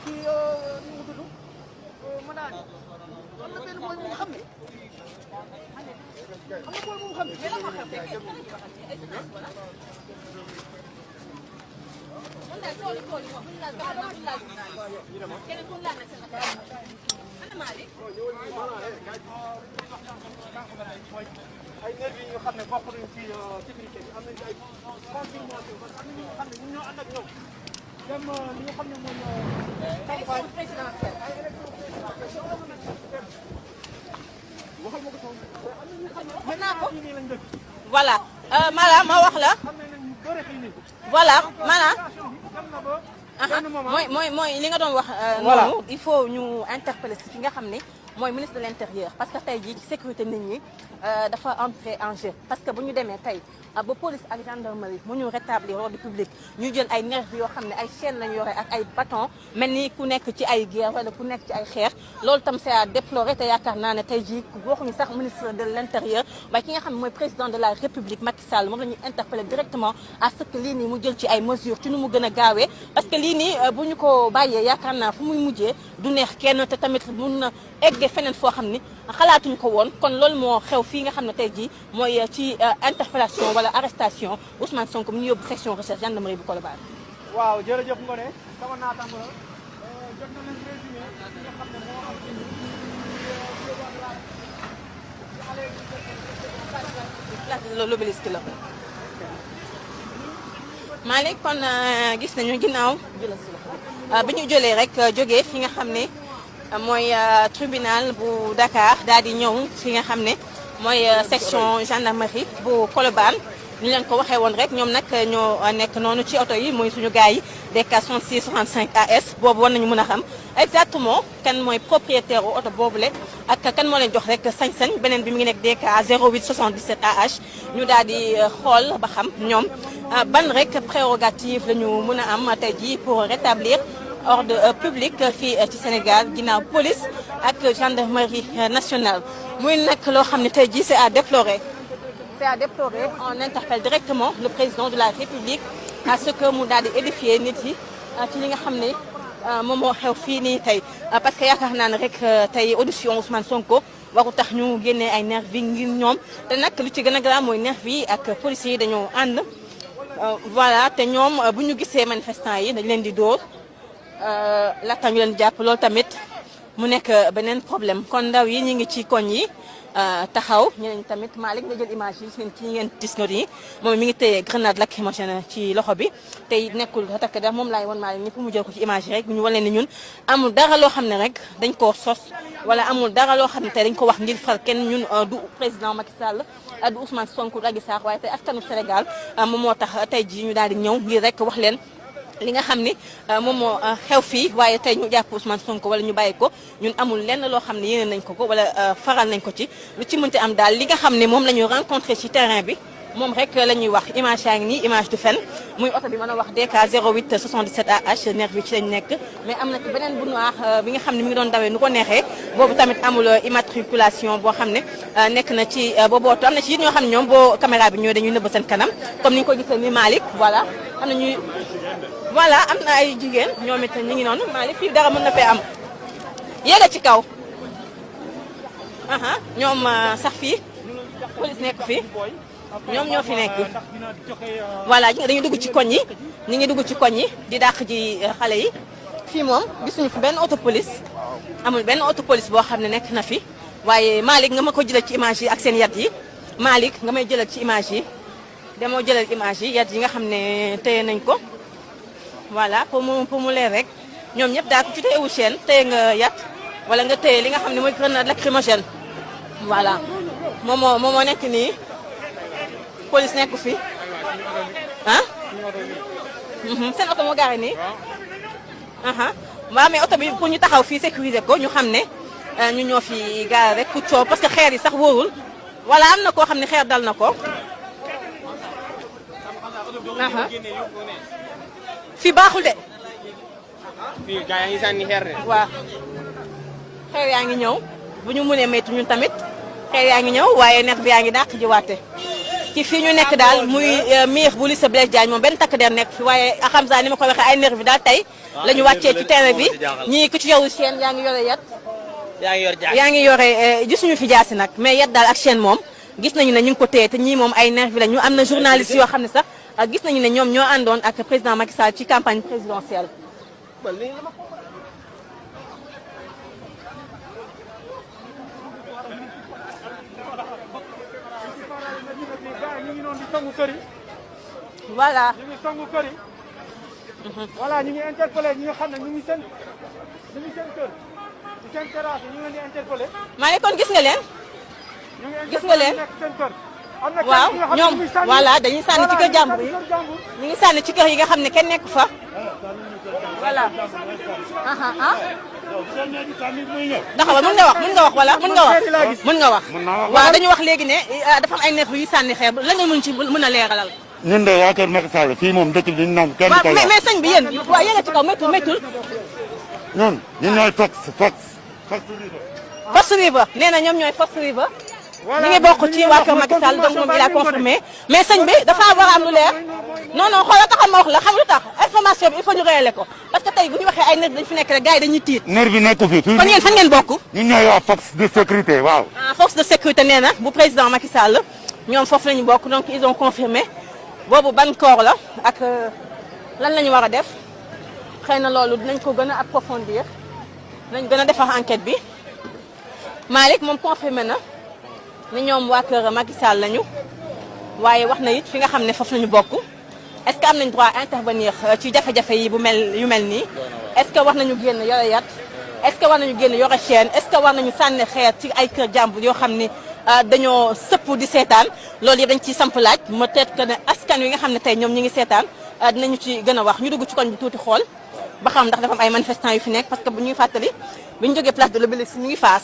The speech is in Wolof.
kii nu mu tudd ma daal am na benn boy bu nga xam ne am na boy bu nga xam ne ay nervi yi nga xam ne bokk nañu ci sécurité bi am nañu ay confirmation parce que am na ñu nga xam ne ñun ñoo ànd ak ñoom dem li nga xam ne mooy campagne présidentielle ay élection présidentielle waxal ma ko soxna am na ñu xam ne mën naa ko nii lañ dëkk voilà maanaam ma wax la xam ne ñu bëri xëy nañ voilà maanaam dem na ba mooy li nga doon wax noonu il faut ñu interpeller si ki nga xam ne mooy ministre de l'intérieur parce que tey jii ci sécurité nit ñi dafa entrer en jeu parce que bu ñu demee tey ba police ak gendarmerie mu ñu rétablir l'ordre public ñu jël ay nervis yoo xam ne ay chaînes lañu yore ak ay bâton mel ni ku nekk ci ay guerre wala ku nekk ci ay xeex loolu tam c'est à déplorer te yaakaar naa ne tey jii waxuñu sax ministre de l'intérieur waaye ki nga xam ne mooy président de la république Macky Sall moom la ñuy interpeller directement à ce que lii nii mu jël ci ay mesures ci nu mu gën a gaawee parce que lii nii bu ñu ko bàyyee yaakaar naa fu muy mujjee du neex kenn te tamit mun na eggee feneen foo xam ni xalaatuñu ko woon kon loolu moo xew fii nga xam ne tey jii mooy ci interpellation wala arrestation Ousmane Sonko mu ñu yóbbu section recherche gendarmerie bu Colobane. waaw jërëjëf Ngoné sama naataango la jot na leen résumé li nga xam ne moo am place de l'Obélisque la. Malick kon gis nañu ginnaaw bi ñu jëlee rek jógee fi nga xam ne mooy tribunal bu Dakar daal di ñëw fi nga xam ne mooy section gendarmerie bu Colobane ñu leen ko waxee woon rek ñoom nag ñoo nekk noonu ci oto yi mooy suñu gars yi DK 66 65 AS boobu war nañu mën a xam exactement kan mooy propriétaire u oto boobule ak kan moo leen jox rek sañ-sañ beneen bi mi ngi nekk DK 08 77 AH ñu daal di xool ba xam ñoom ban rek prérogative la ñu mën a am tey jii pour rétablir ordre public fii ci Sénégal ginnaaw police ak gendarmerie nationale muy nag loo xam ne tey jii c'est à déplorer. C'est à déplorer, on interpelle directement le président de la République à ce que mu daal di édifier nit yi ci li nga xam ne moom moo xew fii nii tey parce que yaakaar naa ne rek tey audition Ousmane Sonko waru tax ñu génnee ay nervi ngir ñoom te nag lu ci gën a grave mooy nervi yi ak policiers yi dañoo ànd voilà te ñoom bu ñu gisee manifestants yi dañ leen di dóor laata ñu leen jàpp loolu tamit mu nekk beneen problème kon ndaw yi ñu ngi ci koñ yi taxaw ñeneen tamit Malick nga jël image yi ci ngeen gis noonu yi moom mi ngi téye grenade lacrymogène ci loxo bi tey nekkul takk der moom laay won Malick ñëpp mu jël ko ci image yi rek ñu wane ni ñun amul dara loo xam ne rek dañ koo sos wala amul dara loo xam ne tey dañ ko wax ngir far kenn ñun du président Macky Sall du Ousmane Sonko du Adji Sarr waaye tey askanu Sénégal moom moo tax tey jii ñu daal di ñëw ngir rek wax leen li nga xam ni moom moo xew fii waaye tey ñu jàpp Ousmane Sonko wala ñu bàyyi ko ñun amul lenn loo xam ne yéene nañ ko wala faral nañ ko ci lu ci mënti am daal li nga xam ne moom la ñu rencontré ci terrain bi moom rek la ñuy wax image yaa ngi nii image du fen muy oto bi mën a wax DK 08 77 AH nerf bi ci lañ nekk mais am na ci beneen bu noir bi nga xam ne mi ngi doon dawee nu ko neexee boobu tamit amul immatriculation boo xam ne nekk na ci boobu oto am na ci it ñoo xam ne ñoom boo caméra bi ñëwee dañuy nëbb seen kanam comme ni nga ko gisee ni Malick voilà am na ñuy voilà am na ay jigéen ñoom it ñu ngi noonu Malick fii dara mën na fee am yéega ci kaw ñoom sax fii police nekk fii ñoom ñoo fi nekk voilà dañuy dugg ci koñ yi ñu ngi dugg ci koñ yi di dàq ji xale yi fii moom gisuñu fi benn auto police amul benn auto police boo xam ne nekk na fi waaye Malick nga ma ko jëlal ci image yi ak seen yat yi Malick nga may jëlal ci image yi demoo jëlal image yi yat yi nga xam ne téye nañ ko voilà pour mu leer rek ñoom ñëpp daa ko ci téyewu chaîne téye nga yat wala nga téye li nga xam ne mooy grenade lacrymogène voilà moom moo nekk nii police nekk fi seen oto moo gaare nii waaw mais oto bi pour ñu taxaw fii sécuriser ko ñu xam ne ñu ñoo fi gaare rek ku coow parce que xeer yi sax wóorul voilà am na koo xam ne xeer dal na ko fii baaxul de. fii gars yaa ngi sànni xeer de. waaw xeer yaa ngi ñëw bu ñu mënee métti ñun tamit xeer yaa ngi ñëw waaye neex bi yaa ngi dàq ji waate ci fii ñu nekk daal muy miir bu lycée Blaise Diagne moom benn takk der nekk fi waaye Hamza ni ma ko waxee ay nervi daal tey la ñu wàccee ci terrain bi ñii ku ci yoru chaîne yaa ngi yore yat yaa ngi yore gisuñu fi jaasi nag mais yat daal ak chaîne moom gis nañu ne ñu ngi ko téye te ñii moom ay nervi la ñu am na journaliste yoo xam ne sax gis nañu ne ñoom ñoo àndoon ak président Macky Sall ci campagne présidentielle. ñu ngi noonu di songu kër yi. voilà ñu ngi songu kër yi. voilà ñu ngi interpellé ñi nga xam ne ñu ngi seen kër ci seen terrasse ñu ngi leen di interpellé. maa ngi kon gis nga leen. gis nga leen seen kër. am na waaw ñoom voilà dañuy sànni ci kër jàmbur yi ñu ngi sànni ci kër yi nga xam ne kenn nekk fa. voilà. taxawal mën nga wax wala mën nga wax. waaw dañu wax léegi ne dafa am ay neef yu sànni xeer la nga mën ci mën a leeralal. ñun de waa kër Macky Sall fii moom dëkk bi dañu naan kenn ko mais sëñ bi yéen waaw yéen a ci kaw méttul. ñun ñooy Fox River nee na ñoom ñooy Fox River. ñu ngi bokk ci waa kër Macky Sall donc moom il a confirmé mais sëñ bi dafa war a am lu leer non xoolal taxal ma wax la xam lu tax information bi il faut ñu réélé ko parce que tey bu ñu waxee ay nerf dañu fi nekk rek gars yi dañuy tiit. nerf bi nekku fi. kon yéen fan ngeen bokk. ñun ñooy waa force de sécurité waaw. force de sécurité nee na bu président Macky Sall ñoom foofu la ñu bokk donc ils ont confirmé boobu ban corps la ak lan la ñu war a def xëy na loolu dinañ ko gën a approfondir dinañ gën a defar enquête bi Malick moom confirmé na. ni ñoom waa kër Macky Sall lañu waaye wax na it fi nga xam ne foofu lañu bokk est-ce que am nañ droit intervenir ci jafe-jafe yi yu mel nii est-ce que war nañu génn yore yat est-ce que war nañu génn yore chaîne est-ce que war nañu sànni xeer ci ay kër jàmbur yoo xam ni dañoo sëpp di seetaan loolu yëpp dañ ciy samp laaj peut-être que ne askan wi nga xam ne tey ñoom ñi ngi seetaan dinañu ci gën a wax ñu dugg ci koñ bi tuuti xool ba xam ndax dafa am ay manifestants yu fi nekk parce que bu ñuy fàttali bu ñu jógee place de l'Obélisque ñu ngi Fass